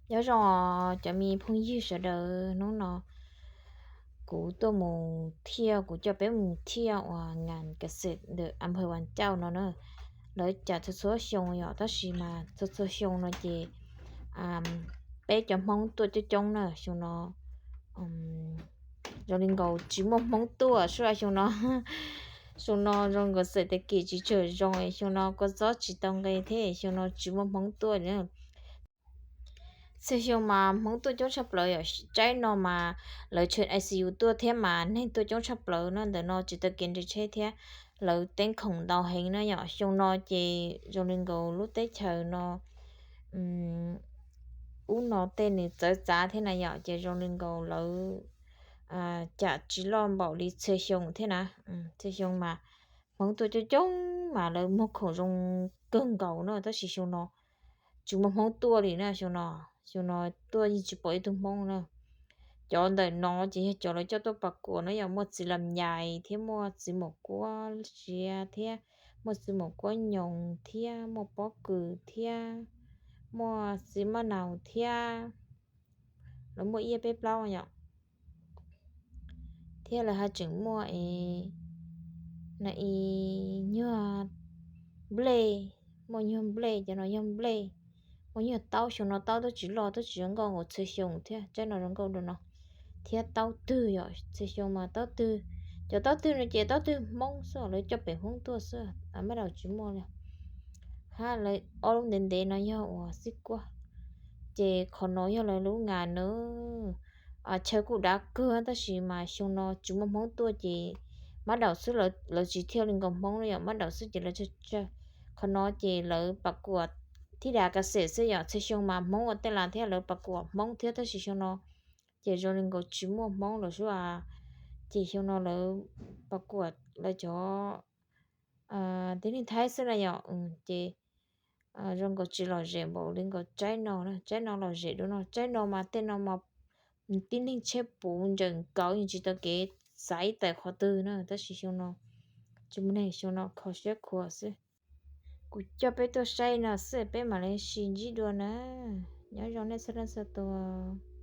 Nyob zoo cov me phooj ywg sawv daws, hnub no kuv tuaj mus thiaj, kuv coj peb mus thiaj uas nkas kas xes ntawm Anphaw Vas Cauj no na. Lawv cam txhua txhua xyoo yom, tab sis mas txhua txhua xyoo no ces peb cov Hmoob tuaj coob coob na. Xyoo no zoo li nkaus tsis muaj Hmoob tuaj xwb, xyoo no zoo nkaus xwm tag kis tsis tshua zoo, xyoo no kua txob tsis tau nqe thiab xyoo no tsis muaj Hmoob tuaj. Txhua xyoo mas Hmoob tuaj coob tshaj plaws yom, tsaib no mas lawv tshee ICU tuaj thiab mas neeg tuaj coob tshaj plaws no. Ntawm no tsis tau kev nres tsheb thiab lawv teeb khoom ntau heev no yom. Xyoo no ces zoo li nkaus lub teb chaws no ub no tej nws txawv txav thiab na yom, ces zoo li nkaus lawv cam tsis loj npaum li txhua xyoo thiab na. Txhua xyoo mas Hmoob tuaj coob coob mas lawv muag khoom zoo kawg nkaus no, tab sis xyoo no tsis muaj Hmoob tuaj li na. Xyoo no, xyoo no tuaj yeej tsis pom ib tug Hmoob na. Cov ntawm no ces yog cov lawv coj tuaj pas kuas no yom, muaj txiv Lam Yais thiab muaj txiv Maum Kuab Siav thiab muaj txiv Maum Kuab Nyoos thiab muaj pob kws thiab muaj txiv Mab Naus thiab lawv muaj ib peb plaub yom. Thiab lawv haj tseem muaj e, na i nyuag nplej, muaj nyuag nplej, cov no yog nplej, muaj nyuag taub. Xyoo no taub twb tsis loj twb tsis zoo nkauj nkaus txhua xyoo thiab, tsaib no zoo nkauj dua no. Thiab taub twg yom, txhua xyoo mas taub twg, cov taub twg no ces taub twg Hmoob xwb, lawv coj pem Hmoob tuaj xwb, Mab Daus tsis muaj li. Hab lawv ob lub ntev ntev no yog uas xib kuab. Ces qhov no yog lawv lub ngas na. Chaw kuj dav kawg tab sis mas xyoo no tsis muaj Hmoob tuaj ces Mab Daus xwb, lawv tsis thiaj li nkaus Hmoob no yom, Mab Daus xwb ces lawv tsawg tsawg. Qhov no ces lawv pas kuas thib dav kas xes xwb yom, txhua xyoo mas Hmoob ua tej las thiab lawv pas kuas Hmoob thiab, tab sis xyoo no ces zoo li nkaus tsis muaj Hmoob lawm xwb. Ces xyoo no lawv pas kuas lawv cov tib neeg Thaib xwb na yom. Ces zoo nkaus tsis lom zem npaum li nkaus tsaib no, tsaib no lom zem dua no, tsaib no mas tej no mas tib neeg tsheb puv ntseem nkaus yeej tsis tau kev xaiv tawm qhov twg na, tab sis xyoo no tsis muaj neeg, xyoo no kho siab khuav xwb. Kuv coj peb tuaj saib no xwb peb mam li sib ntsib dua na. Nyob zoo nej txhua leej txhua tus.